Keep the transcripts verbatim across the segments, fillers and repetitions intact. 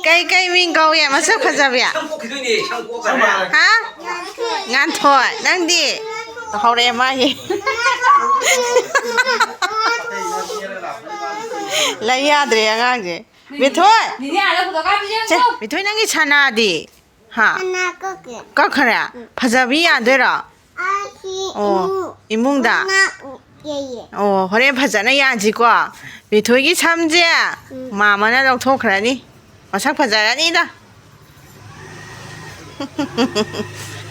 ꯀꯩ ꯀꯩ ꯃꯤꯡ ꯀꯧꯏ? ꯃꯁꯛ ꯐꯖꯕꯤ? ꯁꯝ ꯀꯣꯛꯈꯤꯗꯣꯏꯅꯦ, ꯁꯝ ꯀꯣꯛꯈ꯭ꯔꯦ꯫ ꯍꯥ? ꯉꯥꯟꯊꯣꯏ꯫ ꯅꯪꯗꯤ? ꯍꯧꯔꯛꯑꯦ ꯃꯥꯒꯤ꯫ ꯂꯩ ꯌꯥꯗ꯭ꯔꯦ ꯑꯉꯥꯡꯁꯦ꯫ ꯕꯦꯊꯣꯏ! ꯅꯤꯅꯦ, ꯑꯥꯗ ꯐꯣꯇꯣ ꯀꯥꯞꯄꯤꯁꯦ ꯁꯦ, ꯌꯦꯡꯉꯨ꯫ ꯕꯦꯊꯣꯏ, ꯅꯪꯒꯤ ꯁꯅꯥꯗꯤ? ꯍꯥ? ꯁꯅꯥ ꯀꯛꯈ꯭ꯔꯦ꯫ ꯀꯛꯈ꯭ꯔꯦ? ꯎꯝ꯫ ꯐꯖꯕꯤ ꯌꯥꯗꯣꯏꯔꯣ? ꯑꯥ, ꯁꯤ ꯑꯣ, ꯏꯃꯨꯡ꯫ ꯏꯃꯨꯡꯗ? ꯏꯃꯥ ꯌꯦꯌꯦ꯫ ꯑꯣ, ꯍꯣꯔꯦꯟ ꯐꯖꯅ ꯌꯥꯟꯁꯤꯀꯣ꯫ ꯕꯦꯊꯣꯏꯒꯤ ꯁꯝꯁꯦ ꯎꯝ꯫ ꯃꯥꯃꯅ ꯂꯧꯊꯣꯛꯈ꯭ꯔꯅꯤ꯫ ꯃꯁꯛ ꯐꯖꯔꯅꯤꯗ꯫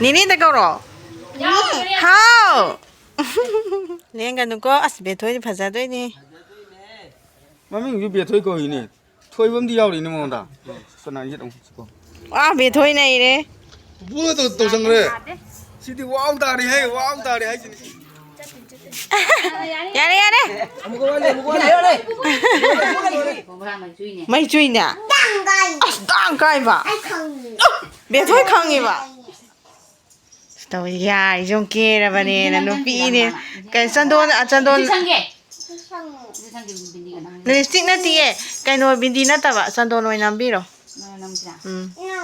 ꯅꯤꯅꯦꯗ ꯀꯧꯔꯣ꯫ ꯌꯥꯎꯔꯦ꯫ ꯍꯥꯎ꯫ ꯂꯦꯡꯒꯅꯨꯀꯣ꯫ ꯑꯁ, ꯕꯦꯊꯣꯏꯗꯤ ꯐꯖꯗꯣꯏꯅꯤ꯫ ꯃꯃꯤꯡꯁꯨ ꯕꯦꯊꯣꯏ ꯀꯧꯏꯅꯦ꯫ ꯊꯣꯏꯕ ꯑꯃꯗꯤ ꯌꯥꯎꯔꯤꯅꯦ ꯃꯉꯣꯟꯗ꯫ ꯀꯅꯥ ꯌꯦꯠ ꯑꯃꯨꯛ ꯆꯠꯀꯣ? ꯋꯥ, ꯕꯦꯊꯣꯏ ꯅꯩꯔꯦ꯫ ꯄꯨꯄꯨꯅ ꯇꯧ-, ꯇꯧꯁꯟꯈ꯭ꯔꯦ꯫ ꯁꯤꯗꯤ ꯋꯥ ꯑꯃ ꯇꯥꯔꯦꯍꯦ, ꯋꯥ ꯑꯃ ꯇꯥꯔꯦ ꯍꯥꯏꯁꯤꯅꯤ꯫ ꯌꯥꯔꯦ, ꯌꯥꯔꯦ꯫ ꯑꯃꯨꯛꯀ ꯋꯥꯠꯂꯤ, ꯑꯃꯨꯛꯀ ꯋꯥꯠꯂꯤ꯫ ꯃꯩ ꯆꯨꯏꯅꯦ꯫ ꯑꯁ, ꯇꯥꯡ ꯀꯥꯏꯕ꯫ ꯑꯩ ꯈꯪꯉꯤ꯫ ꯕꯦꯊꯣꯏ ꯈꯪꯉꯤꯕ꯫ ꯇꯧ ꯌꯥꯔꯤꯁꯦ ꯑꯃꯨꯛ ꯀꯦꯔꯕꯅꯦꯅ ꯅꯨꯄꯤꯅꯦ꯫ ꯀꯩ ꯆꯟꯗꯣꯟ, ꯑ, ꯆꯟꯗꯣꯟ꯫ ꯁꯤ ꯁꯪꯒꯦ꯫ ꯁꯤ ꯁꯪꯉꯦ꯫ ꯁꯤ ꯁꯪꯒꯦ, ꯕꯤꯟꯗꯤꯒ ꯅꯝꯒꯦ꯫ ꯂꯤꯞꯁꯇꯤꯛ ꯅꯠꯇꯤꯌꯦ꯫ ꯀꯩꯅꯣ, ꯕꯤꯟꯗꯤ ꯅꯠꯇꯕ, ꯆꯟꯗꯣꯟ ꯑꯣꯏꯅ ꯅꯝꯕꯤꯔꯣ꯫ ꯅꯪ ꯅꯝꯁꯤꯔꯥ? ꯎꯝ꯫ ꯅꯣ꯫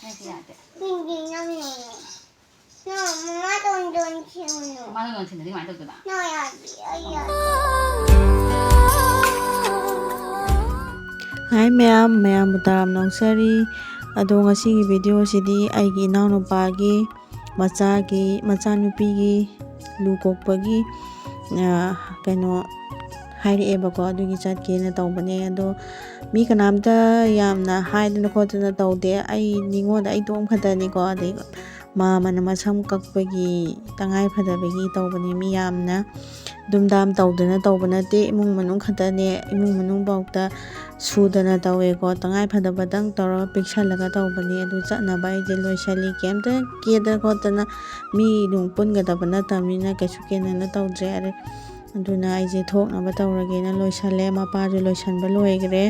ꯅꯪ ꯁꯤ ꯌꯥꯗꯦ꯫ ꯕꯤꯟꯗꯤ ꯅꯝꯃꯦ꯫ ꯅꯣ, ꯃꯃꯥ ꯇꯣꯟꯗꯣꯟ ꯁꯤꯡꯉꯨ꯫ ꯃꯃꯥ ꯇꯣꯟꯗꯣꯟ ꯁꯤꯡꯉꯗꯤ ꯀꯃꯥꯏꯅ ꯇꯧꯗꯣꯏꯕ? ꯅꯣ, ꯌꯥꯗꯦ, ꯑꯩ ꯌꯥꯗꯦ꯫ ꯍꯥꯏ ꯃꯌꯥꯝ, ꯃꯌꯥꯝꯕꯨ ꯇꯔꯥꯝꯅ ꯑꯣꯛꯆꯔꯤ꯫ ꯑꯗꯣ ꯉꯁꯤꯒꯤ ꯚꯤꯗꯤꯑꯣꯁꯤꯗꯤ ꯑꯩꯒꯤ ꯏꯅꯥꯎꯅꯨꯄꯥꯒꯤ ꯃꯆꯥꯒꯤ, ꯃꯆꯥꯅꯨꯄꯤꯒꯤ ꯂꯨ ꯀꯣꯛꯄꯒꯤ, ꯑ, ꯀꯩꯅꯣ ꯍꯥꯏꯔꯛꯑꯦꯕꯀꯣ, ꯑꯗꯨꯒꯤ ꯆꯠꯀꯦꯅ ꯇꯧꯕꯅꯦ꯫ ꯑꯗꯣ ꯃꯤ ꯀꯅꯥꯝꯇ ꯌꯥꯝꯅ ꯍꯥꯏꯗꯅ ꯈꯣꯠꯇꯅ ꯇꯧꯗꯦ꯫ ꯑꯩ ꯅꯤꯉꯣꯜꯗ ꯑꯩ ꯏꯇꯣꯝ ꯈꯛꯇꯅꯤꯀꯣ꯫ ꯑꯗꯩ ꯃꯥꯃꯅ ꯃꯁꯝ ꯀꯛꯄꯒꯤ ꯇꯉꯥꯏ ꯐꯗꯕꯒꯤ ꯇꯧꯕꯅꯦ꯫ ꯃꯤ ꯌꯥꯝꯅ ꯗꯨꯝꯗꯥꯝ ꯇꯧꯗꯅ ꯇꯧꯕ ꯅꯠꯇꯦ꯫ ꯏꯃꯨꯡ ꯃꯅꯨꯡ ꯈꯛꯇꯅꯦ꯫ ꯏꯃꯨꯡ ꯃꯅꯨꯡꯐꯥꯎꯗ ꯁꯨꯗꯅ ꯇꯧꯋꯦꯀꯣ꯫ ꯇꯉꯥꯏ ꯐꯗꯕꯗꯪ ꯇꯧꯔꯒ ꯄꯤꯛꯁꯜꯂꯒ ꯇꯧꯕꯅꯦ꯫ ꯑꯗꯨ ꯆꯠꯅꯕ ꯑꯩꯁꯦ ꯂꯣꯏꯁꯜꯂꯤ꯫ ꯀꯩꯝꯇ ꯀꯦꯗ ꯈꯣꯠꯇꯅ ꯃꯤ ꯅꯨꯡ ꯄꯨꯟꯒꯗꯕ ꯅꯠꯇꯕꯅꯤꯅ ꯀꯩꯁꯨ ꯀꯦꯗꯅ ꯇꯧꯗ꯭ꯔꯦ꯫ ꯑꯗꯨ-, ꯑꯗꯨꯅ ꯑꯩꯁꯦ ꯊꯣꯛꯅꯕ ꯇꯧꯔꯒꯦꯅ ꯂꯣꯏꯁꯜꯂꯦ꯫ ꯃꯄꯥꯁꯨ ꯂꯣꯏꯁꯟꯕ ꯂꯣꯏꯈ꯭ꯔꯦ꯫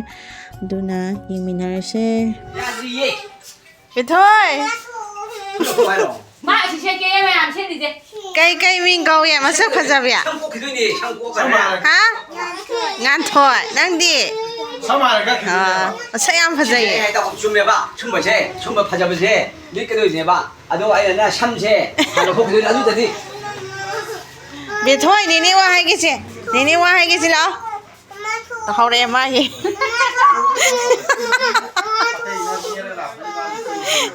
ꯑꯗꯨꯅ ꯌꯦꯡꯃꯤꯟꯅꯔꯁꯦ꯫ ꯌꯥꯗ꯭ꯔꯤꯌꯦ꯫ ꯕꯦꯊꯣꯏ! ꯃꯥ ꯑꯁꯤ ꯁꯦꯠꯀꯦ ꯃꯌꯥꯝ ꯁꯦꯠꯂꯤꯁꯦ꯫ ꯀꯩ ꯀꯩ ꯃꯤꯡ ꯀꯧꯏ? ꯃꯁꯛ ꯐꯖꯕꯤ? ꯁꯝ ꯀꯣꯛꯈꯤꯗꯣꯏꯅꯦ, ꯁꯝ ꯀꯣꯛꯈ꯭ꯔꯦ꯫ ꯍꯥ? ꯉꯥꯟꯊꯣꯏ꯫ ꯅꯪꯗꯤ? ꯁꯝ ꯍꯥꯟꯅ ꯀꯛꯈꯤꯗꯣꯏꯅꯦꯕ꯫ ꯑꯥ, ꯃꯁꯛ ꯌꯥꯝ ꯐꯖꯩꯌꯦ꯫ ꯁꯤꯁꯦ ꯍꯦꯛꯇ ꯆꯨꯝꯃꯦꯕ꯫ ꯁꯨꯝꯕꯁꯦ, ꯁꯨꯝꯕ ꯐꯖꯕꯁꯦ ꯂꯤꯠꯀꯗꯣꯏꯅꯦꯕ꯫ ꯑꯗꯣ ꯑꯩꯅ ꯁꯝꯁꯦ ꯍꯥꯟꯅ ꯂꯧꯊꯣꯛꯈꯤꯗꯣꯏꯅꯦ꯫ ꯑꯗꯨꯗꯗꯤ ꯕꯦꯊꯣꯏ, ꯅꯦꯅꯦ ꯋꯥ ꯍꯥꯏꯒꯦꯁꯦ꯫ ꯅꯦꯅꯦ ꯋꯥ ꯍꯥꯏꯒꯦꯁꯦ, ꯂꯥꯛꯑꯣ꯫ ꯇꯧꯍꯧꯔꯛꯑꯦ ꯃꯥꯒꯤ꯫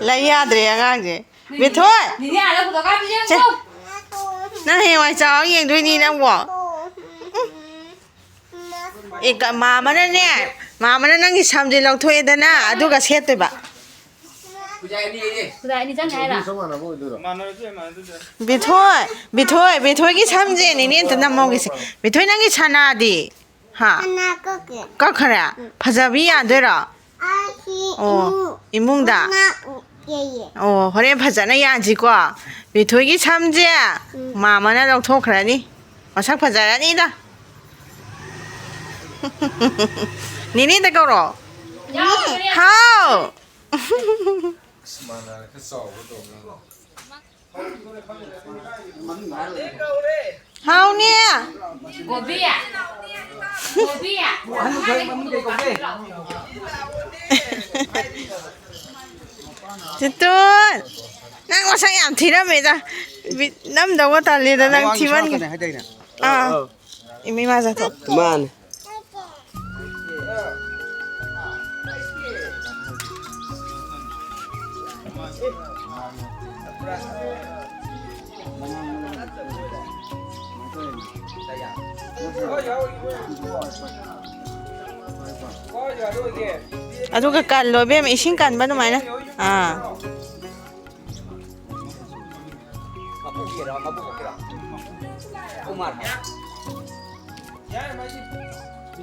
ꯂꯩ ꯌꯥꯗ꯭ꯔꯦ ꯑꯉꯥꯡꯁꯦ꯫ ꯕꯦꯊꯣꯏ! ꯅꯦꯅꯦ ꯑꯥꯗ ꯐꯣꯇꯣ ꯀꯥꯞꯄꯤꯁꯦ ꯆꯦ, ꯌꯦꯡꯉꯨ꯫ ꯅꯪ ꯍꯌꯦꯡꯋꯥꯏ ꯆꯥꯎꯔ ꯌꯦꯡꯗꯣꯏꯅꯤ ꯅꯪꯕꯣ꯫ ꯎꯝ꯫ ꯑꯦ, ꯀ-, ꯃꯥꯃꯅꯅꯦ, ꯃꯥꯃꯅ ꯅꯪꯒꯤ ꯁꯝꯁꯦ ꯂꯧꯊꯣꯛꯑꯦꯗꯅ, ꯑꯗꯨꯒ ꯁꯦꯠꯇꯣꯏꯕ꯫ ꯈꯨꯗꯥꯏ ꯑꯅꯤ ꯆꯪꯉꯦ ꯍꯥꯏꯔ? ꯕꯤꯊꯣꯏ, ꯕꯤꯊꯣꯏ, ꯕꯤꯊꯣꯏꯒꯤ ꯁꯝꯁꯦ ꯅꯦꯅꯦ ꯑꯝꯇ ꯅꯝꯍꯧꯒꯦꯁꯦ꯫ ꯕꯤꯊꯣꯏ, ꯅꯪꯒꯤ ꯁꯅꯥꯗꯤ? ꯍꯥ? ꯁꯅꯥ ꯀꯛꯈ꯭ꯔꯦ꯫ ꯀꯛꯈ꯭ꯔꯦ? ꯎꯝ꯫ ꯐꯖꯕꯤ ꯌꯥꯗꯣꯏꯔꯣ? ꯑꯁꯤ ꯑꯣ, ꯏꯃꯨꯡ-, ꯏꯃꯨꯡꯗ? ꯏꯃꯨꯡꯅ ꯀꯦꯌꯦ꯫ ꯑꯣ, ꯍꯣꯔꯦꯟ ꯐꯖꯅ ꯌꯥꯟꯁꯤꯀꯣ꯫ ꯕꯤꯊꯣꯏꯒꯤ ꯁꯝꯁꯦ ꯎꯝ꯫ ꯃꯥꯃꯅ ꯂꯧꯊꯣꯛꯈ꯭ꯔꯅꯤ꯫ ꯃꯁꯛ ꯐꯖꯔꯅꯤꯗ꯫ ꯅꯦꯅꯦꯗ ꯀꯧꯔꯣ꯫ ꯅꯦꯅꯦ꯫ ꯍꯥꯎ꯫ ꯑꯁ, ꯃꯥꯅ ꯈꯔ ꯆꯥꯎꯕ ꯇꯧꯕꯅꯤꯅ꯫ ꯍꯥꯎꯅꯦ꯫ ꯀꯣꯕꯤ꯫ ꯀꯣꯕꯤ꯫ ꯆꯤꯇꯣꯟ, ꯅꯪ ꯃꯁꯛ ꯌꯥꯝ ꯊꯤꯔꯝꯃꯦꯗ꯫ ꯕꯤ-, ꯅꯝꯗꯧꯕ ꯇꯜꯂꯦꯗ, ꯅꯪ ꯊꯤꯃꯟꯒ꯭ꯔꯦ꯫ ꯑꯥ꯫ ꯏꯃꯩ ꯃꯥ ꯆꯠꯊꯣꯛ꯫ ꯃꯥꯅꯦ꯫ ꯑꯗꯨꯒ ꯀꯜꯂꯣ ꯏꯕꯦꯝꯃ, ꯏꯁꯤꯡ ꯀꯟꯕ ꯑꯗꯨꯃꯥꯏꯅ꯫ ꯑꯥ꯫ ꯃꯄꯨ ꯀꯦꯔꯥ, ꯃꯄꯨ ꯀꯦꯔꯥ꯫ ꯀꯨꯃꯥꯔ ꯍꯥꯏ꯫ ꯌꯥꯔꯦ, ꯃꯥꯏꯗꯤ꯫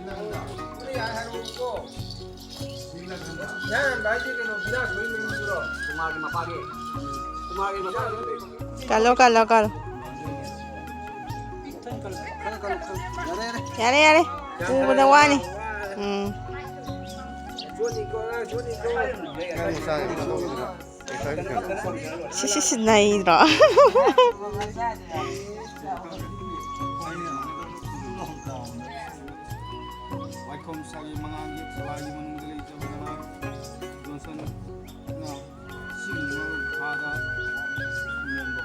ꯌꯥꯔꯦ, ꯌꯥꯔꯦ, ꯍꯥꯏꯔꯛꯑꯣꯀꯣ꯫ ꯌꯥꯔꯦ, ꯃꯥꯏꯗꯤ ꯀꯩꯅꯣ, ꯕꯤꯅꯥꯁ ꯍꯣꯏ ꯃꯌꯨꯝꯗꯨꯔꯣ? ꯀꯨꯃꯥꯔꯒꯤ ꯃꯄꯥꯒꯤ꯫ ꯀꯨꯃꯥꯔꯒꯤ ꯃꯄꯥꯒꯤ꯫ ꯀꯜꯂꯣ, ꯀꯜꯂꯣ, ꯀꯜꯂꯣ꯫ ꯌꯥꯔꯦ, ꯌꯥꯔꯦ꯫ ꯎꯕꯗ ꯋꯥꯅꯤ꯫ ꯎꯝ꯫ ꯌꯣꯠꯅꯤꯀꯣ, ꯌꯣꯠꯅꯤꯀꯣ꯫ ꯁꯤ, ꯁꯤ, ꯁꯤ ꯅꯩꯗ꯭ꯔꯣ? ꯈꯣꯝꯁꯥꯒꯤ ꯃꯉꯥꯒꯤ ꯁꯂꯥꯏꯒꯤ ꯃꯅꯨꯡꯗ ꯂꯩꯖꯕ ꯀꯅꯥ? ꯖꯣꯟꯁꯟꯅ ꯁꯤꯡꯅ ꯐꯥꯗ ꯃꯦꯟꯕ꯫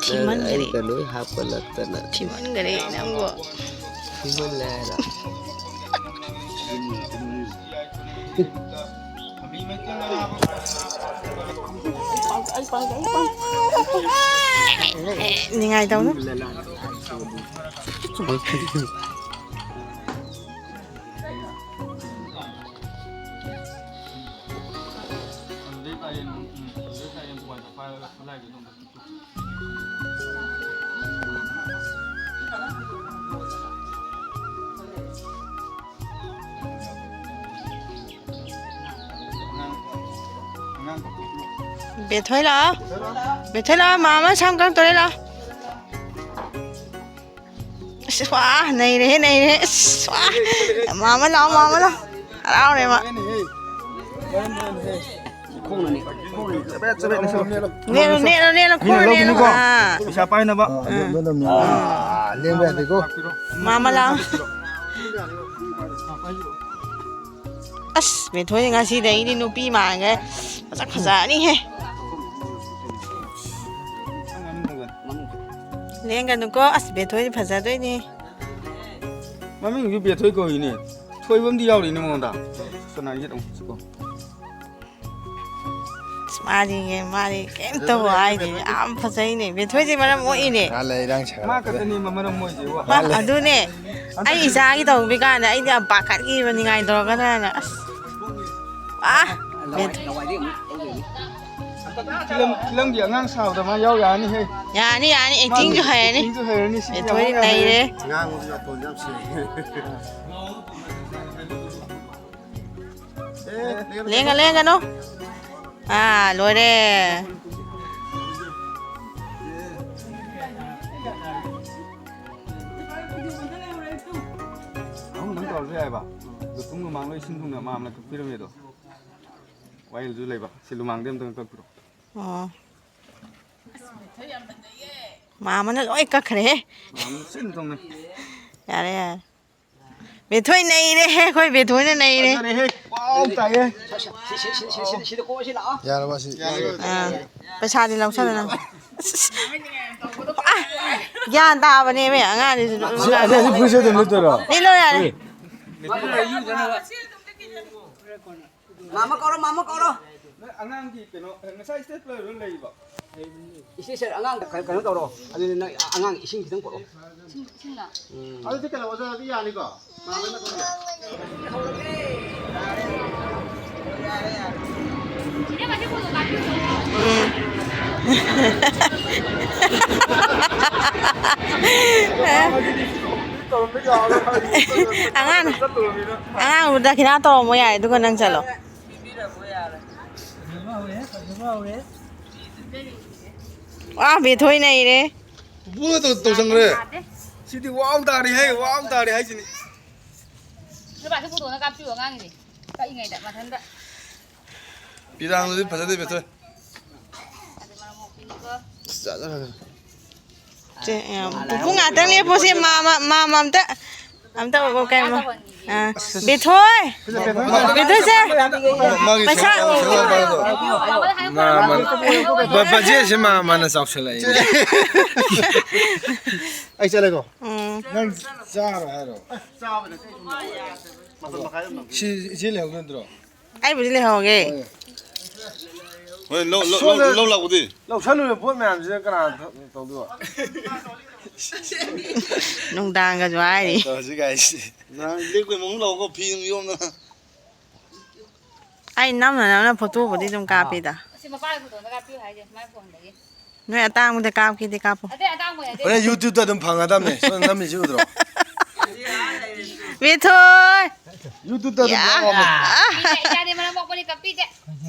ꯊꯤꯃꯟꯈꯔꯦ꯫ ꯑꯩꯗ ꯂꯣꯏ ꯍꯥꯞꯄꯂꯛꯇꯅ꯫ ꯊꯤꯃꯟꯈꯔꯦ ꯅꯪꯕꯨ꯫ ꯊꯤꯃꯜꯂꯦ ꯍꯥꯏꯔꯣ? ꯅꯤꯡꯉꯥꯏ ꯇꯧꯅꯨ꯫ ꯕꯦꯊꯣꯏ ꯂꯥꯛꯑꯣ꯫ ꯕꯦꯊꯣꯏ ꯂꯥꯛꯑꯣ, ꯃꯥꯃ ꯁꯝ ꯀꯛꯇꯣꯔꯦ ꯂꯥꯛꯑꯣ꯫ ꯑꯁ, ꯋꯥ, ꯅꯩꯔꯦꯍꯦ, ꯅꯩꯔꯦꯍꯦ꯫ ꯑꯁ, ꯋꯥ꯫ ꯃꯥꯃ ꯂꯥꯛꯑꯣ, ꯃꯥꯃ ꯂꯥꯛꯑꯣ꯫ ꯍꯔꯥꯎꯔꯦ ꯃꯥ꯫ ꯈꯣꯡꯅꯅꯤ, ꯈꯣꯡꯅꯅꯤ꯫ ꯆꯕꯦꯠ, ꯆꯕꯦꯠ ꯅꯦꯠꯁꯜꯂꯣ꯫ ꯅꯦꯠꯂꯣ, ꯅꯦꯠꯂꯣ, ꯅꯦꯠꯂꯣ, ꯃꯤꯅ ꯈꯣꯡꯅ ꯅꯦꯠꯂꯣ꯫ ꯂꯧꯈꯤꯅꯤꯀꯣ꯫ ꯑꯥ꯫ ꯄꯩꯁꯥ ꯄꯥꯏꯅꯕ꯫ ꯑꯥ, ꯑꯗꯨ, ꯑꯗꯨ, ꯑꯗꯨ, ꯑꯥ, ꯂꯦꯡꯕ ꯌꯥꯗꯦꯀꯣ꯫ ꯃꯥꯃ ꯂꯥꯛꯑꯣ꯫ ꯑꯁ, ꯕꯦꯊꯣꯏ ꯉꯁꯤꯗꯩꯗꯤ ꯅꯨꯄꯤ ꯃꯥꯟꯈ꯭ꯔꯦ꯫ ꯃꯁꯛ ꯐꯖꯔꯅꯤꯍꯦ꯫ ꯂꯦꯡꯒꯅꯨꯀꯣ꯫ ꯑꯁ, ꯕꯦꯊꯣꯏꯗꯤ ꯐꯖꯗꯣꯏꯅꯦ꯫ ꯃꯃꯤꯡꯁꯨ ꯕꯦꯊꯣꯏ ꯀꯧꯏꯅꯦ꯫ ꯊꯣꯏꯕ ꯑꯃꯗꯤ ꯌꯥꯎꯔꯤꯅꯦ ꯃꯉꯣꯟꯗ꯫ ꯁꯅꯥ ꯌꯦꯠ ꯑꯃꯨꯛ ꯆꯤꯛꯀꯣ꯫ ꯑꯁ, ꯃꯥꯗꯤ, ꯃꯥꯗꯤ ꯀꯩꯝꯇꯕꯨ ꯍꯥꯏꯗꯦ꯫ ꯌꯥꯝ ꯐꯖꯩꯅꯦ꯫ ꯕꯦꯊꯣꯏꯁꯦ ꯃꯔꯝ ꯃꯣꯛꯏꯅꯦ꯫ ꯃꯥ ꯂꯩ, ꯏꯔꯥꯡ ꯁꯥꯒꯠꯂꯛꯄꯗ꯫ ꯃꯥ ꯈꯛꯇꯅꯦ ꯃꯔꯝ ꯃꯣꯛꯏꯁꯦ꯫ ꯃꯥ, ꯑꯗꯨꯅꯦ꯫ ꯑꯩ ꯏꯆꯥꯒꯤ ꯇꯧꯕꯤ ꯀꯥꯟꯗ ꯑꯩꯗꯤ ꯌꯥꯝ ꯄꯥꯈꯠꯈꯤꯕ, ꯅꯤꯡꯉꯥꯏ ꯇꯧꯔꯛꯀꯗ꯭ꯔꯥꯅ꯫ ꯑꯁ꯫ ꯑꯥ, ꯕꯦꯊꯣꯏ꯫ ꯐꯤꯂꯝ, ꯐꯤꯂꯝꯒꯤ ꯑꯉꯥꯡ ꯁꯥꯕꯗ ꯃꯥ ꯌꯥꯎ ꯌꯥꯅꯤꯍꯦ꯫ ꯌꯥꯅꯤ, ꯌꯥꯅꯤ, actingꯁꯨ ꯍꯩꯔꯅꯤ꯫ Actingꯁꯨ ꯍꯩꯔꯅꯤ, ꯁꯤꯗꯤ ꯌꯥꯝ ꯕꯦꯊꯣꯏꯗꯤ ꯍꯩꯔꯅꯤ꯫ ꯅꯩꯔꯦ꯫ ꯉꯥꯡꯕꯗꯤ ꯅꯥꯇꯣꯟ ꯌꯥꯝ ꯁꯦꯡꯉꯦ꯫ ꯑꯦ, ꯂꯦꯡꯒ, ꯂꯦꯡꯒꯅꯨ꯫ ꯑꯥ, ꯂꯣꯏꯔꯦ꯫ ꯑꯍꯨꯝꯗꯪ ꯇꯧꯔꯁꯨ ꯌꯥꯏꯕ꯫ ꯂꯨꯈꯨꯝ ꯂꯨꯃꯥꯡ ꯂꯣꯏ ꯏꯁꯤꯡ ꯊꯨꯝꯅ ꯃꯥꯝꯅ ꯀꯛꯄꯤꯔꯝꯃꯦ ꯑꯗꯣ꯫ ꯋꯥꯌꯦꯜꯁꯨ ꯂꯩꯕ꯫ ꯁꯤ ꯂꯨꯃꯥꯡꯗꯤ ꯑꯝꯇꯪ ꯀꯛꯄꯤꯔꯣ꯫ ꯑꯣ꯫ ꯃꯥꯃꯅ ꯂꯣꯏ ꯀꯛꯈ꯭ꯔꯦꯍꯦ꯫ ꯃꯥꯝꯅ ꯁꯤꯟ ꯊꯨꯡꯅ꯫ ꯌꯥꯔꯦ, ꯌꯥꯔꯦ꯫ ꯕꯦꯊꯣꯏ ꯅꯩꯔꯦꯍꯦ, ꯑꯩꯈꯣꯏ ꯕꯦꯊꯣꯏꯅ ꯅꯩꯔꯦ꯫ ꯐꯖꯔꯦꯍꯦ꯫ ꯋꯥꯎ ꯇꯥꯏꯌꯦ꯫ ꯁꯤ, ꯁꯤ, ꯁꯤ, ꯁꯤ, ꯁꯤ, ꯁꯤꯗ ꯀꯣꯛꯑꯣ, ꯁꯤ ꯂꯥꯛꯑꯣ꯫ ꯌꯥꯔꯕ ꯁꯤ? ꯑꯥ, ꯄꯩꯁꯥꯗꯤ ꯂꯧꯁꯜꯂꯣ ꯅꯪ꯫ ꯑꯥ, ꯒ꯭ꯌꯥꯟ ꯇꯥꯕꯅꯦꯃꯦ ꯑꯉꯥꯡꯁꯤꯁꯨ꯫ ꯁꯤ, ꯑꯁꯤ, ꯑꯁꯤ ꯐꯨꯔꯤꯠꯁꯦ ꯑꯗꯨꯝ ꯂꯤꯠꯇꯣꯏꯔꯣ? ꯂꯤꯠꯂꯣ ꯌꯥꯔꯦ꯫ ꯃꯥꯃ ꯀꯧꯔꯣ, ꯃꯥꯃ ꯀꯧꯔꯣ꯫ ꯅꯣꯏ ꯑꯉꯥꯡꯒꯤ ꯀꯩꯅꯣ, ꯉꯁꯥꯏ stapler ꯂꯣꯏ ꯂꯩꯔꯤꯕꯣ? ꯏꯆꯦ, ꯁꯦ, ꯑꯉꯥꯡꯗ ꯀꯩ-, ꯀꯩꯅꯣ ꯇꯧꯔꯣ꯫ ꯑꯗꯨꯗꯤ ꯅꯪ ꯑꯉꯥꯡ ꯏꯁꯤꯡ ꯈꯤꯇꯪ ꯄꯨꯔꯛꯑꯣ꯫ ꯏꯁꯤꯡ, ꯏꯁꯤꯡꯂ? ꯎꯝ꯫ ꯑꯗꯨꯗꯤ ꯀꯩꯅꯣ, ꯑꯣꯖꯥ, ꯑꯗꯨ ꯌꯥꯅꯤꯀꯣ? ꯃꯥꯝꯃꯅ ꯀꯧꯔꯛꯑꯦ꯫ ꯎꯝ꯫ ꯑꯉꯥꯡ, ꯑꯉꯥꯡ ꯗꯈꯤꯅꯥ ꯇꯧꯔꯝꯃꯣ ꯌꯥꯔꯦ, ꯑꯗꯨꯒ ꯅꯪ ꯆꯠꯂꯣ꯫ ꯋꯥ, ꯕꯦꯊꯣꯏ ꯅꯩꯔꯦ꯫ ꯄꯨꯄꯨꯅ ꯇꯧ-, ꯇꯧꯁꯟꯈ꯭ꯔꯦ꯫ ꯁꯤꯗꯤ ꯋꯥꯎ ꯇꯥꯔꯦ ꯍꯦ, ꯋꯥꯎ ꯇꯥꯔꯦ ꯍꯥꯏꯁꯤꯅꯤ꯫ ꯅꯣꯏ ꯕꯥꯁꯨ ꯐꯣꯇꯣꯅ ꯀꯥꯞꯄꯤꯌꯣ ꯑꯉꯥꯡꯒꯤꯗꯤ꯫ ꯀꯛꯏꯉꯩꯗ ꯃꯊꯟꯇ꯫ ꯄꯤꯔꯥꯡꯗꯨꯗꯤ ꯐꯖꯗꯦ, ꯕꯦꯊꯣꯏ꯫ ꯑꯗꯨ ꯃꯔꯝ ꯃꯣꯛꯄꯤꯅꯤꯀꯣ꯫ ꯑꯁ, ꯆꯥꯖꯔꯒ꯫ ꯆꯦ, ꯑ, ꯄꯨꯄꯨ ꯉꯥꯛꯇꯪ ꯂꯦꯞꯄꯣꯁꯦ, ꯃꯥ, ꯃꯥ, ꯃꯥ, ꯃꯥ ꯑꯝꯇ, ꯑꯝꯇ ꯀꯩꯅꯣ, ꯑ, ꯕꯦꯊꯣꯏ, ꯕꯦꯊꯣꯏꯁꯦ, ꯃꯥꯒꯤ ꯄꯩꯁꯥ꯫ ꯁꯦꯟꯖꯥꯎ ꯄꯥꯏꯕꯗꯣ꯫ ꯃꯥ, ꯃꯥ, ꯕ-, ꯕꯖꯦꯠꯁꯦ ꯃꯥ, ꯃꯥꯅ ꯆꯥꯎꯁꯜꯂꯛꯏꯅꯦ꯫ ꯑꯩ ꯆꯠꯂꯦꯀꯣ꯫ ꯎꯝ꯫ ꯅꯪ ꯆꯥꯔꯣꯏ ꯍꯥꯏꯔꯣ? ꯁꯤ ꯏꯆꯦ ꯂꯩꯍꯧꯗꯣꯏ ꯅꯠꯇ꯭ꯔꯣ? ꯑꯩꯕꯨꯗꯤ ꯂꯩꯍꯧꯒꯦ꯫ ꯍꯣꯏ, ꯂꯧ, ꯂꯧ, ꯁꯣꯝꯗ ꯂꯧ, ꯂꯧ ꯂꯥꯛꯄꯗꯤ? ꯂꯧꯁꯜꯂꯨꯔꯦ ꯄꯣꯠ ꯃꯌꯥꯝꯁꯤꯅ ꯀꯅꯥ ꯊ-, ꯇꯧꯗꯣꯏꯕ? ꯅꯨꯡꯗꯥꯡꯒꯁꯨ ꯍꯥꯏꯔꯤ꯫ ꯇꯧꯔꯁꯤ ꯀꯥꯏꯁꯤ꯫ ꯅꯍꯥꯟ ꯂꯦꯛꯄꯩ ꯃꯑꯣꯡ ꯂꯥꯛꯑꯣꯀꯣ, ꯐꯤ ꯅꯨꯡ ꯌꯣꯝꯗꯅ꯫ ꯑꯩ ꯅꯝꯅ ꯅꯝꯅ ꯐꯣꯇꯣꯕꯨꯗꯤ ꯑꯗꯨꯝ ꯀꯥꯞꯄꯤꯗ꯫ ꯑꯁꯤ ꯃꯄꯥꯒꯤ ꯐꯣꯇꯣꯗ ꯀꯥꯞꯄꯤꯌꯨ ꯍꯥꯏꯁꯦ, ꯃꯥꯏ ꯐꯣꯟꯗꯒꯤ꯫ ꯅꯣꯏ ꯑꯇꯥꯡꯕꯗ ꯀꯥꯞꯀꯦꯗꯤ ꯀꯥꯞꯄꯣ꯫ ꯑꯇꯩ ꯑꯇꯥꯡꯕ ꯌꯥꯗꯦ꯫ ꯍꯣꯔꯦꯟ YouTube ꯇ ꯑꯗꯨꯝ ꯐꯪꯉꯗꯝꯅꯦ꯫ ꯁꯣꯝꯗ ꯅꯝꯃꯤꯁꯤ ꯎꯗ꯭ꯔꯣ? ꯕꯦꯊꯣꯏ! YouTube ꯇ ꯑꯗꯨꯝ ꯌꯥ꯫ ꯌꯥꯎꯔꯝꯅꯦ꯫ ꯏꯆꯥ-, ꯏꯆꯥꯗꯤ ꯃꯔꯝ ꯃꯣꯛꯄꯅꯤ, ꯀꯞꯄꯤꯗꯦ꯫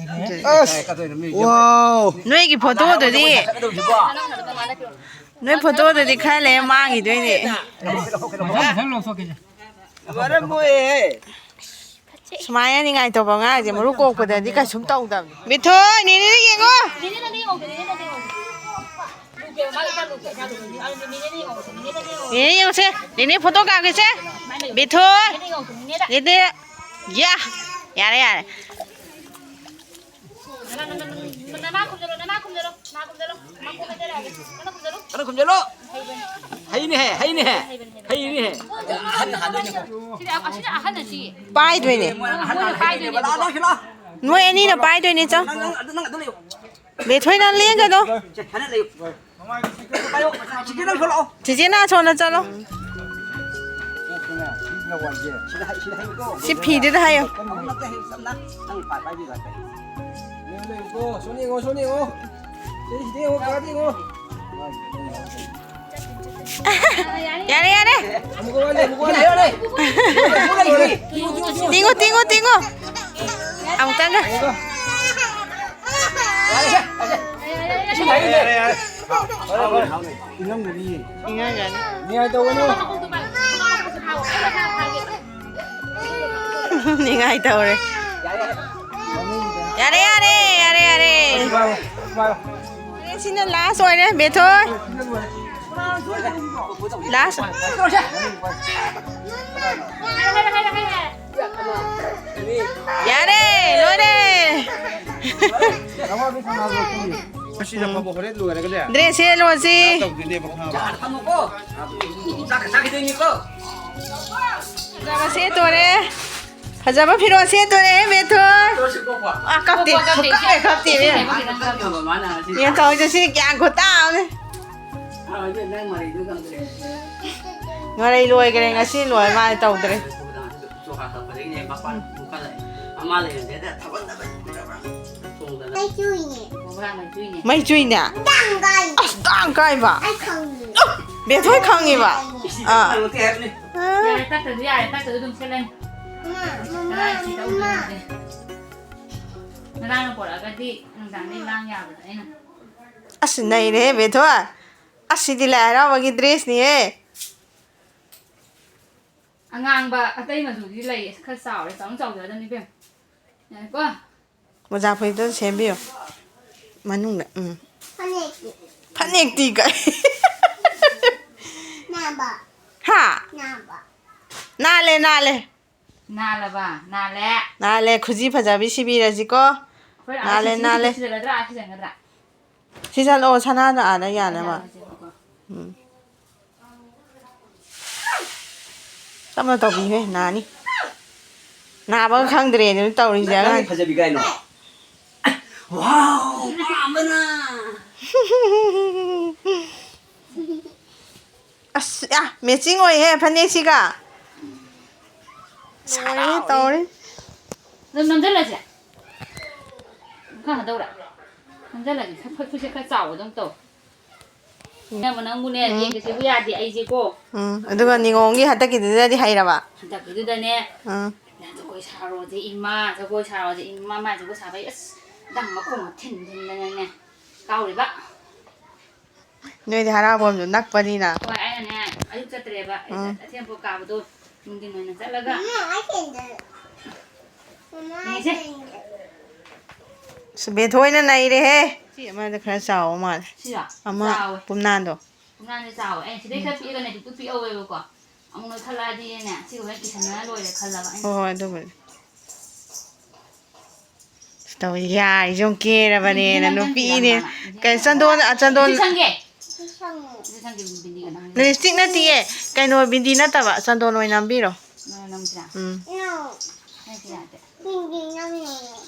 ꯑꯁ! ꯋꯥꯎ! ꯅꯣꯏꯒꯤ ꯐꯣꯇꯣꯗꯨꯗꯤ, ꯅꯣꯏ ꯐꯣꯇꯣꯗꯨꯗꯤ ꯈꯔ ꯂꯩꯔ ꯃꯥꯡꯈꯤꯗꯣꯏꯅꯦ꯫ ꯃꯔꯝ ꯃꯣꯛꯑꯦꯍꯦ꯫ ꯁꯨꯃꯥꯏꯅ ꯅꯤꯡꯉꯥꯏ ꯇꯧꯕ ꯑꯉꯥꯡꯁꯦ ꯃꯔꯨ ꯀꯣꯛꯄꯗꯗꯤ ꯀꯩꯁꯨꯝ ꯇꯧꯗꯕꯅꯤ꯫ ꯕꯤꯊꯣꯏ, ꯅꯦꯅꯦꯗ ꯌꯦꯡꯉꯣ꯫ ꯅꯦꯅꯦ ꯌꯦꯡꯉꯨꯁꯦ꯫ ꯅꯦꯅꯦ ꯐꯣꯇꯣ ꯀꯥꯞꯀꯦꯁꯦ꯫ ꯕꯦꯊꯣꯏ꯫ ꯅꯦꯅꯦ꯫ ꯌꯥ꯫ ꯌꯥꯔꯦ, ꯌꯥꯔꯦ꯫ ꯅꯅꯥ ꯈꯨꯝꯖꯜꯂꯣ, ꯅꯅꯥ ꯈꯨꯝꯖꯜꯂꯣ, ꯅꯅꯥ ꯈꯨꯝꯖꯜꯂꯣ, ꯅꯅꯥ ꯈꯨꯝꯖꯜꯂꯣ, ꯃꯀꯣꯛ ꯍꯥꯏꯗꯔꯛꯑꯒꯦ꯫ ꯅꯅꯥ ꯈꯨꯝꯖꯜꯂꯣ꯫ ꯀꯟꯅ ꯈꯨꯝꯖꯜꯂꯣ꯫ ꯍꯩꯕꯅꯦ꯫ ꯍꯩꯅꯦꯍꯦ, ꯍꯩꯅꯦꯍꯦ꯫ ꯍꯩꯕꯅꯦ, ꯍꯩꯕꯅꯦ꯫ ꯍꯩꯅꯦꯍꯦ꯫ ꯑꯍꯟꯅ ꯍꯥꯟꯗꯣꯏꯅꯦꯀꯣ꯫ ꯁꯤꯗꯤ ꯑ-, ꯑꯁꯤꯅ ꯑꯍꯟ ꯅꯠꯇꯤꯌꯦ꯫ ꯄꯥꯏꯗꯣꯏꯅꯦ꯫ ꯃꯣꯏꯅ ꯍꯥꯟꯗꯣꯏꯅꯦꯕ꯫ ꯂꯥꯛꯑꯣ, ꯂꯥꯛꯑꯣ, ꯂꯥꯛꯑꯣ꯫ ꯅꯣꯏ ꯑꯅꯤꯅ ꯄꯥꯏꯗꯣꯏꯅꯦ, ꯆꯪ꯫ ꯅꯪ, ꯅꯪ ꯑꯗꯨ, ꯅꯪ ꯑꯗꯨ ꯂꯩꯌꯨ꯫ ꯕꯦꯊꯣꯏ, ꯅꯪ ꯂꯦꯡꯒꯅꯨ꯫ ꯁꯦ, ꯁꯥꯟꯅ ꯂꯩꯌꯨ꯫ ꯄꯥꯏꯌꯣ, ꯆꯤꯆꯦ ꯅꯪ ꯊꯣꯛꯂꯛꯑꯣ꯫ ꯆꯤꯆꯦ ꯅꯪ ꯑꯁꯣꯝꯗ ꯆꯠꯂꯣ꯫ ꯁꯤꯗ ꯍꯥꯏ-, ꯁꯤꯗ ꯍꯥꯏꯌꯨꯀꯣ꯫ ꯁꯤ ꯐꯤꯗꯨꯗ ꯍꯥꯏꯌꯣ꯫ ꯅꯪ ꯄꯥꯏ-, ꯄꯥꯏꯕꯤꯌꯨ, ꯄꯥꯏ-, ꯄꯥꯏ-, ꯂꯩꯌꯨꯀꯣ, ꯁꯣꯝꯗ ꯌꯦꯡꯉꯣ, ꯁꯣꯝꯗ ꯌꯦꯡꯉꯣ꯫ ꯁꯤꯗ ꯌꯦꯡꯉꯣ, ꯀꯥꯗ ꯌꯦꯡꯉꯣ꯫ ꯌꯥꯔꯦ, ꯌꯥꯔꯦ꯫ ꯑꯃꯨꯛꯀ ꯋꯥꯠꯂꯤ, ꯑꯃꯨꯛꯀ ꯋꯥꯠꯂꯤ꯫ ꯇꯤꯡꯉꯨ, ꯇꯤꯡꯉꯨ, ꯇꯤꯡꯉꯨ꯫ ꯑꯃꯨꯛꯇꯪꯒ꯫ ꯌꯥꯔꯦ, ꯌꯥꯔꯦ, ꯌꯥꯔꯦ꯫ ꯏꯪꯉꯝꯒꯅꯤ꯫ ꯏꯪꯉꯝꯒꯅꯤ꯫ ꯅꯤꯡꯉꯥꯏ ꯇꯧꯒꯅꯨ꯫ ꯅꯤꯡꯉꯥꯏ ꯇꯧꯔꯦ꯫ ꯌꯥꯔꯦ, ꯌꯥꯔꯦ, ꯌꯥꯔꯦ, ꯌꯥꯔꯦ꯫ ꯁꯤꯅ last ꯑꯣꯏꯔꯦ, ꯕꯦꯊꯣꯏ꯫ Last꯫ ꯌꯥꯔꯦ, ꯂꯣꯏꯔꯦ꯫ ꯉꯁꯤꯗ ꯐꯥꯎꯕ ꯍꯣꯔꯦꯟ ꯂꯣꯏꯔꯒꯅꯦ꯫ Dress ꯁꯦꯠꯂꯣꯁꯤ꯫ ꯇꯧꯗꯣꯏꯅꯦꯕ, ꯈꯪꯉꯕ? ꯐꯖꯕ ꯁꯦꯠꯇꯣꯔꯦ꯫ ꯐꯖꯕ ꯐꯤꯔꯣꯜ ꯁꯦꯠꯇꯣꯔꯦ, ꯕꯦꯊꯣꯏ꯫ ꯑ, ꯀꯞꯇꯦ꯫ ꯀꯞꯇꯦ, ꯀꯞꯇꯦ, ꯀꯞꯇꯦ, ꯏꯕꯦꯝꯃ꯫ ꯌꯦꯡꯊꯣꯛꯑꯣꯁꯦ, ꯁꯤ ꯒ꯭ꯌꯥꯟ ꯈꯨꯇꯥ ꯑꯃꯅꯤ꯫ ꯉꯔꯩ ꯂꯣꯏꯈ꯭ꯔꯦ, ꯉꯁꯤ ꯂꯣꯏ, ꯃꯥ ꯇꯧꯗ꯭ꯔꯦ꯫ ꯃꯩ ꯆꯨꯏꯅꯦ꯫ ꯃꯩ ꯆꯨꯏꯅꯦ? ꯑꯁ, ꯇꯥꯡ ꯀꯥꯏꯕ? ꯑꯩ ꯈꯪꯉꯤ꯫ ꯑ, ꯕꯦꯊꯣꯏ ꯈꯪꯉꯤꯕ? ꯑꯥ꯫ ꯌꯥꯔꯦ, ꯇꯛꯇ꯭ꯔꯁꯨ ꯌꯥꯔꯦ, ꯇꯛꯇ꯭ꯔꯁꯨ ꯑꯗꯨꯝ ꯁꯦꯠꯂꯅꯤ꯫ ꯃꯃꯥ, ꯃꯃꯥ, ꯀꯗꯥꯏ ꯁꯤ ꯃꯃꯥ꯫ ꯇꯧꯗꯣꯏꯅꯣꯁꯦ? ꯉꯔꯥꯡꯅ ꯄꯣꯔꯛꯑꯒꯗꯤ ꯅꯨꯡꯗꯥꯡꯗꯩ ꯂꯥꯡ ꯌꯥꯕꯗꯣ ꯑꯩꯅ꯫ ꯑꯁ, ꯅꯩꯔꯦꯍꯦ, ꯕꯦꯊꯣꯏ꯫ ꯑꯁ, ꯁꯤꯗꯤ ꯂꯥꯏ ꯍꯔꯥꯎꯕꯒꯤ dress ꯅꯤꯍꯦ꯫ ꯑꯉꯥꯡꯕ ꯑꯇꯩ ꯃꯆꯨꯗꯤ ꯂꯩ, ꯈꯔ ꯆꯥꯎꯔꯦ, ꯆꯥꯎꯅ ꯆꯥꯎꯖꯔꯗꯝꯅꯤ ꯏꯕꯦꯝ꯫ ꯌꯥꯔꯦꯀꯣ? ꯃꯣꯖꯥ ꯐꯨꯔꯤꯠꯇꯣ ꯁꯦꯝꯕꯤꯌꯣ꯫ ꯃꯅꯨꯡꯗ, ꯎꯝ꯫ ꯐꯅꯦꯛꯇꯤ? ꯐꯅꯦꯛꯇꯤ ꯀꯥꯏ꯫ ꯅꯥꯕ꯫ ꯍꯥ? ꯅꯥꯕ꯫ ꯅꯥꯜꯂꯦ, ꯅꯥꯜꯂꯦ꯫ ꯅꯥꯜꯂꯕ? ꯅꯥꯜꯂꯦ꯫ ꯅꯥꯜꯂꯦ, ꯈꯨꯖꯤ ꯐꯖꯕꯤ ꯁꯤꯕꯤꯔꯁꯤꯀꯣ꯫ ꯍꯣꯏ, ꯑꯥ, ꯅꯥꯜꯂꯦ, ꯁꯤ, ꯁꯤ, ꯅꯥꯜꯂꯦ꯫ ꯁꯤꯖꯤꯜꯂꯗ꯭ꯔꯥ? ꯑꯥ, ꯁꯤꯖꯤꯟꯒꯗ꯭ꯔꯥ? ꯁꯤꯖꯜꯂꯛꯑꯣ, ꯁꯅꯥꯗꯣ ꯑꯥꯗ ꯌꯥꯅꯕ꯫ ꯌꯥꯔꯦꯁꯦꯕꯀꯣ꯫ ꯎꯝ꯫ ꯇꯞꯅ ꯇꯧꯕꯤꯍꯦ, ꯅꯥꯅꯤ꯫ ꯅꯥꯕꯒ ꯈꯪꯗ꯭ꯔꯦ ꯑꯗꯨ ꯇꯧꯔꯤꯁꯦ ꯅꯪ, ꯅꯪꯗꯤ ꯑꯉꯥꯡ꯫ ꯐꯖꯕꯤ ꯀꯥꯏꯅꯣ? ꯋꯥꯎ, ꯄꯥꯝꯕꯅ! ꯑꯁ, ꯑ, matching ꯑꯣꯏꯍꯦ ꯐꯅꯦꯛꯁꯤꯒ꯫ ꯂꯣꯏꯔꯦ ꯇꯧꯔꯤ꯫ ꯑꯗꯨꯝ ꯅꯝꯖꯜꯂꯁꯦ꯫ ꯈꯔ ꯍꯟꯗꯧꯔꯦ꯫ ꯅꯝꯖꯜꯂꯁꯦ꯫ ꯈꯨꯠ, ꯈꯨꯠꯁꯦ ꯈꯔ ꯆꯥꯎꯕꯗꯧ ꯇꯧ꯫ ꯏꯅꯝꯃ ꯅꯪꯕꯨꯅꯦ, ꯎꯝ꯫ ꯌꯦꯡꯒꯦꯁꯦꯕꯨ ꯌꯥꯗꯦ ꯑꯩꯁꯦꯀꯣ꯫ ꯎꯝ, ꯑꯗꯨꯒ ꯅꯤꯉꯣꯝꯒꯤ ꯍꯟꯗꯛꯀꯤꯗꯨꯗꯗꯤ ꯍꯩꯔꯕ? ꯍꯟꯗꯛꯀꯤꯗꯨꯗꯅꯦ, ꯎꯝ꯫ ꯖꯒꯣꯏ ꯁꯥꯔꯣꯁꯦ ꯏꯃꯥ, ꯖꯒꯣꯏ ꯁꯥꯔꯣꯁꯦ ꯏꯃꯥ, ꯃꯥ ꯖꯒꯣꯏ ꯁꯥꯕꯩ ꯑꯁ ꯗꯪ ꯃꯈꯣꯡ ꯊꯤꯟ ꯊꯤꯟꯗꯅꯅꯦ ꯀꯥꯎꯔꯤꯕ꯫ ꯅꯣꯏꯗꯤ ꯍꯔꯥꯎꯐꯝꯁꯨ ꯅꯛꯄꯅꯤꯅ꯫ ꯍꯣꯏ, ꯑꯩꯅꯅꯦ ꯑꯌꯨꯛ ꯆꯠꯇ꯭ꯔꯦꯕ, ꯎꯝ꯫ ꯑꯊꯦꯝꯄꯣꯠ ꯀꯥꯕꯗꯣ ꯅꯨꯡꯊꯤꯟ ꯑꯣꯏꯅ ꯆꯠꯂꯒ꯫ ꯃꯃꯥ, ꯑꯩ ꯁꯦꯟꯗꯜ꯫ ꯃꯃꯥ, ꯑꯩ ꯌꯦꯡꯁꯦ꯫ ꯁꯦꯟꯗꯜ꯫ ꯑꯁ, ꯕꯦꯊꯣꯏꯅ ꯅꯩꯔꯦꯍꯦ꯫ ꯁꯤ ꯑꯃꯗ ꯈꯔ ꯆꯥꯎꯕ ꯃꯥꯜꯂꯦ꯫ ꯁꯤꯔꯣ? ꯑꯃ ꯆꯥꯎꯋꯦ꯫ ꯄꯨꯝꯅꯥꯟꯗꯣ꯫ ꯄꯨꯝꯅꯥꯟꯗꯤ ꯆꯥꯎꯋꯦ꯫ ꯑꯩꯅ ꯁꯤꯗꯩ ꯈꯔ ꯄꯤꯛꯑꯒꯅꯦ ꯄꯤꯛꯇꯨ ꯄꯤꯛꯍꯧꯋꯦꯕꯀꯣ꯫ ꯑꯃꯨꯛ ꯅꯣꯏꯈꯠꯂꯛꯑꯗꯤꯅꯦ ꯁꯤ ꯍꯣꯔꯦꯟ ꯀꯤꯁꯟꯅꯔ ꯂꯣꯏꯔꯦ ꯈꯜꯂꯕ ꯑꯩꯅ꯫ ꯍꯣꯏ, ꯍꯣꯏ, ꯑꯗꯨꯕꯨꯗꯤ꯫ ꯑꯁ, ꯇꯧꯔꯤ ꯌꯥꯔꯤꯁꯦ ꯑꯃꯨꯛ ꯀꯦꯔꯕꯅꯦꯅ ꯅꯨꯄꯤꯅꯦ꯫ ꯀꯩ ꯆꯟꯗꯣꯟ, ꯑ, ꯆꯟꯗꯣꯟ꯫ ꯁꯤ ꯁꯪꯒꯦ꯫ ꯁꯤ ꯁꯪꯉꯦ꯫ ꯁꯤ ꯁꯪꯒꯦ, ꯕꯤꯟꯗꯤꯒ ꯅꯝꯒꯦ꯫ ꯂꯤꯞꯁꯇꯤꯛ ꯅꯠꯇꯤꯌꯦ꯫ ꯀꯩꯅꯣ, ꯕꯤꯟꯗꯤ ꯅꯠꯇꯕ꯫ ꯆꯟꯗꯣꯟ ꯑꯣꯏꯅ ꯅꯝꯕꯤꯔꯣ꯫ ꯅꯪ ꯅꯝꯁꯤꯔꯥ? ꯎꯝ꯫ ꯅꯪ ꯁꯤ ꯌꯥꯗꯦ꯫ ꯕꯤꯟꯗꯤ ꯅꯝꯅꯤꯡꯉꯦ꯫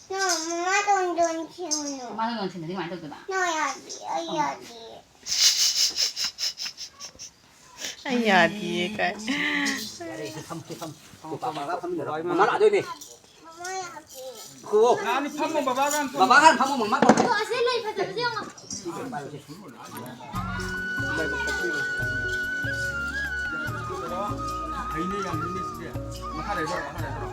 ꯅꯪ ꯃꯃꯥ ꯇꯣꯟꯗꯣꯟ ꯊꯤꯜꯂꯨ꯫ ꯃꯃꯥ ꯇꯣꯟꯗꯣꯟ ꯊꯤꯜꯂꯗꯤ ꯀꯃꯥꯏꯅ ꯇꯧꯗꯣꯏꯕ? ꯅꯪ ꯌꯥꯗꯦ, ꯑꯩ ꯌꯥꯗꯦ꯫ ꯑꯩ ꯌꯥꯗꯤꯌꯦ ꯀꯥꯏ꯫ ꯌꯥꯔꯦ, ꯁꯤ ꯊꯝ, ꯁꯤ ꯊꯝ꯫ ꯄꯥꯄꯥꯒ ꯐꯝꯃꯤꯟꯅꯔꯣ꯫ ꯃꯃꯥ ꯂꯥꯛꯑꯗꯣꯏꯅꯦ꯫ ꯃꯃꯥ ꯂꯥꯛꯑꯗꯤ꯫ ꯈꯨꯑꯣ꯫ ꯅꯥꯅꯤ ꯐꯝꯃꯣ, ꯕꯕꯥꯒ ꯍꯥꯟꯅ ꯐꯝꯃꯣ꯫ ꯕꯕꯥꯒ ꯍꯥꯟꯅ ꯐꯝꯃꯣ, ꯃꯃꯥ ꯀꯧꯔꯛꯀꯦ꯫ ꯑꯗꯣ ꯑꯁꯤ ꯂꯩ ꯐꯖꯕꯁꯦ ꯌꯦꯡꯉꯣ꯫ ꯍꯩꯅꯦ, ꯌꯥꯝ ꯍꯩꯅꯦ ꯁꯤꯗꯤ꯫ ꯃꯈꯥ ꯂꯩꯕ꯭ꯔꯣ? ꯃꯈꯥ ꯂꯩꯕ꯭ꯔꯣ?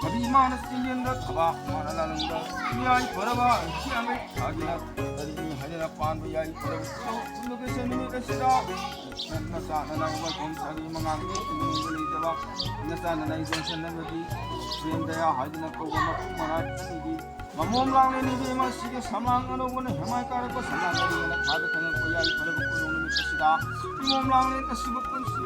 ꯀꯕꯤ ꯏꯃꯥꯅ ꯆꯤꯡꯂꯦꯟꯗ ꯊꯕꯥꯛ ꯃꯥꯅ ꯂꯥꯂꯣꯡꯗ ꯌꯥꯏ ꯐꯔꯕ ꯁꯤ ꯑꯃ ꯁꯥꯗꯨꯅ ꯀꯔꯤ ꯍꯥꯏꯗꯅ ꯄꯥꯟꯕ ꯌꯥꯏ ꯐꯔꯕ ꯁꯤꯗ ꯅꯨꯃꯤꯠ ꯑꯁꯤꯗ ꯅꯆꯥ ꯅꯅꯥꯏ ꯋꯥꯏꯈꯣꯝ ꯁꯥꯔꯤ ꯃꯉꯥꯜꯒꯤ ꯏꯃꯨꯡꯗ ꯂꯩꯇꯕ ꯅꯆꯥ ꯅꯅꯥꯏ ꯌꯣꯟꯁꯤꯟꯅꯕꯒꯤ ꯄ꯭ꯔꯦꯝ ꯗꯌꯥ ꯍꯥꯏꯗꯨꯅ ꯀꯧꯕ ꯃꯄꯨꯡ ꯃꯔꯥꯏ ꯑꯅꯤꯗꯤ ꯃꯃꯣꯝ ꯂꯥꯡꯂꯦ ꯅꯨꯄꯤ ꯑꯃ ꯁꯤꯒ ꯁꯃꯥꯡ ꯑꯅꯧꯕꯅ ꯍꯦꯃꯥꯏ ꯀꯥꯔꯛꯄ ꯁꯃꯥꯡ ꯑꯅꯧꯕꯅ ꯊꯥꯗ ꯈꯪꯉꯛꯄ ꯌꯥꯏ ꯐꯔꯕ ꯀꯣꯂꯣꯝ ꯅꯨꯃꯤꯠ ꯑꯁꯤꯗ ꯏꯃꯣꯝ ꯂꯥꯡꯂꯦ ꯑꯁꯤꯕꯨ ꯄꯨꯟꯁꯤ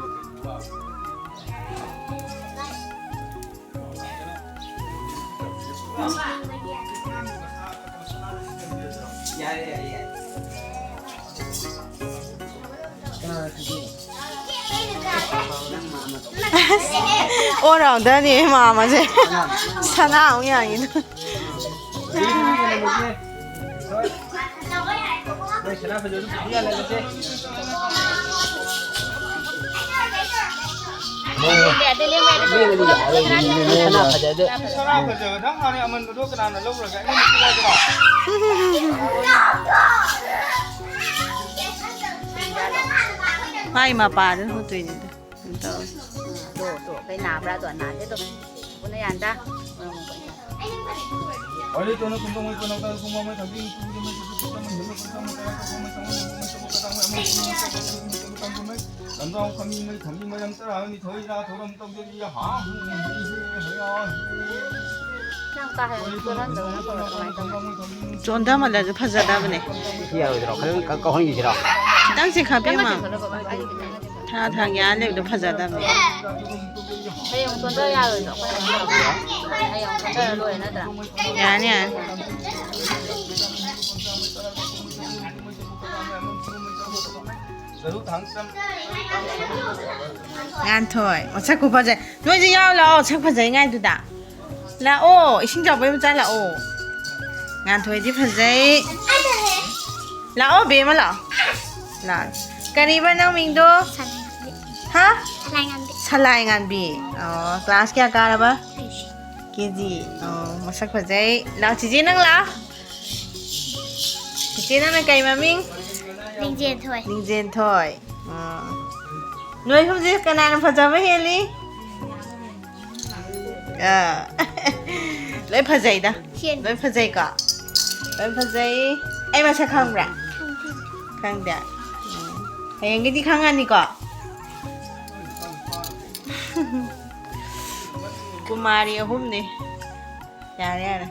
ꯑꯣꯜ ꯔꯥꯎꯟꯗꯔꯅꯤ ꯃꯥꯃꯁꯦ꯫ ꯁꯅꯥ ꯑꯃꯨꯛ ꯌꯥꯡꯉꯤꯗꯣ꯫ ꯁꯅꯥ ꯐꯖꯕꯗ ꯍꯥꯟꯅ ꯑꯃꯟꯕꯗꯣ ꯀꯅꯥꯅ ꯂꯧꯈ꯭ꯔꯒꯦ? ꯑꯩꯉꯣꯟꯗ ꯄꯤꯔꯛꯑꯣ꯫ ꯃꯥꯏ ꯃꯄꯥꯗꯨꯅ ꯍꯨꯠꯇꯣꯏꯅꯤꯗ꯫ ꯀꯩꯅꯣ ꯇꯧꯔꯦ꯫ ꯇꯣ, ꯇꯣ, ꯀꯩ ꯅꯥꯕ꯭ꯔꯥ? ꯑꯗꯣ ꯅꯥꯗꯦ, ꯇꯣ꯫ ꯎꯅ ꯌꯥꯟꯗ꯫ ꯂꯝꯖꯥꯎ ꯈꯝꯃꯤ ꯃꯩ ꯊꯝꯃꯤ ꯃꯔꯝ ꯇꯔꯥꯅꯤꯊꯣꯏ ꯔꯥ ꯊꯧꯔꯝ ꯇꯧꯖꯔꯤ ꯍꯥ ꯍꯨ ꯍꯤ ꯍꯦ ꯍꯌꯥ ꯍꯦ꯫ ꯅꯪ ꯀꯥ ꯍꯦꯟꯅ ꯆꯣꯜꯍꯟꯗꯕꯅ ꯐꯕ꯭ꯔꯥ ꯀꯃꯥꯏꯅ ꯇꯧꯕꯅꯣ? ꯆꯣꯟꯊꯃꯜꯂꯁꯨ ꯐꯖꯗꯕꯅꯦ꯫ ꯁꯤ ꯌꯥꯔꯣꯏꯗ꯭ꯔꯣ? ꯈꯤꯇꯪ ꯀ-, ꯀꯧꯍꯟꯈꯤꯁꯤꯔꯣ? ꯈꯤꯇꯪ ꯆꯤꯡꯈꯠꯄꯤꯌꯨ, ꯃꯥ꯫ ꯊꯥ ꯊꯥ ꯌꯥꯟ ꯂꯩꯕꯗꯣ ꯐꯖꯗꯕꯅꯦ꯫ ꯍꯌꯦꯡ ꯆꯣꯟꯊ ꯌꯥꯔꯣꯏꯗ꯭ꯔꯣ? ꯑꯩꯈꯣꯏꯅ ꯍꯌꯦꯡ ꯆꯣꯟꯊꯔ ꯂꯣꯏꯔꯦ ꯅꯠꯇ꯭ꯔꯥ? ꯌꯥꯅꯤ, ꯌꯥꯅꯤ꯫ ꯉꯥꯟꯊꯣꯏ, ꯃꯁꯛ ꯈꯨꯐꯖꯩ꯫ ꯅꯣꯏꯁꯨ ꯌꯥꯎ ꯂꯥꯛꯑꯣ, ꯁꯛ ꯐꯖꯩꯉꯥꯏꯗꯨꯗ꯫ ꯂꯥꯛꯑꯣ, ꯏꯁꯤꯡ ꯆꯥꯎꯕꯩ ꯃꯆꯥ ꯂꯥꯛꯑꯣ꯫ ꯉꯥꯟꯊꯣꯏꯗꯤ ꯐꯖꯩ꯫ ꯂꯥꯛꯑꯣ, ꯕꯦꯝꯃ ꯂꯥꯛꯑꯣ꯫ ꯂꯥꯛꯑꯣ꯫ ꯀꯔꯤꯕ ꯅꯪ ꯃꯤꯡꯗꯣ? ꯁꯂꯥꯏꯉꯥꯟꯕꯤ꯫ ꯍꯥ? ꯁꯂꯥꯏꯉꯥꯟꯕꯤ꯫ ꯁꯂꯥꯏꯉꯥꯟꯕꯤ꯫ ꯑꯣ, ꯀ꯭ꯂꯥꯁ ꯀꯌꯥ ꯀꯥꯔꯕ? ꯀꯦ ꯖꯤ꯫ ꯑꯣ, ꯃꯁꯛ ꯐꯖꯩ꯫ ꯂꯥꯛꯑꯣ, ꯆꯤꯆꯦ ꯅꯪ ꯂꯥꯛꯑꯣ꯫ ꯆꯤꯆꯦ ꯅꯪꯅ ꯀꯩ ꯃꯃꯤꯡ? ꯂꯤꯡꯖꯦꯟꯊꯣꯏ꯫ ꯂꯤꯡꯖꯦꯟꯊꯣꯏ꯫ ꯑꯥ꯫ ꯅꯣꯏ ꯑꯍꯨꯝꯁꯦ ꯀꯅꯥꯅ ꯐꯖꯕ ꯍꯦꯜꯂꯤ? ꯑꯥ꯫ ꯂꯣꯏ ꯐꯖꯩꯗ꯫ ꯍꯦꯜꯂꯤ꯫ ꯂꯣꯏ ꯐꯖꯩꯀꯣ? ꯂꯣꯏ ꯐꯖꯩ꯫ ꯑꯩ ꯃꯁꯛ ꯈꯪꯕ꯭ꯔꯥ? ꯈꯪꯗꯦ꯫ ꯈꯪꯗꯦ? ꯎꯝ꯫ ꯍꯌꯦꯡꯒꯤꯗꯤ ꯈꯪꯉꯅꯤꯀꯣ꯫ ꯀꯨꯃꯥꯔꯤ ꯑꯍꯨꯝꯅꯦ꯫ ꯌꯥꯔꯦ, ꯌꯥꯔꯦ꯫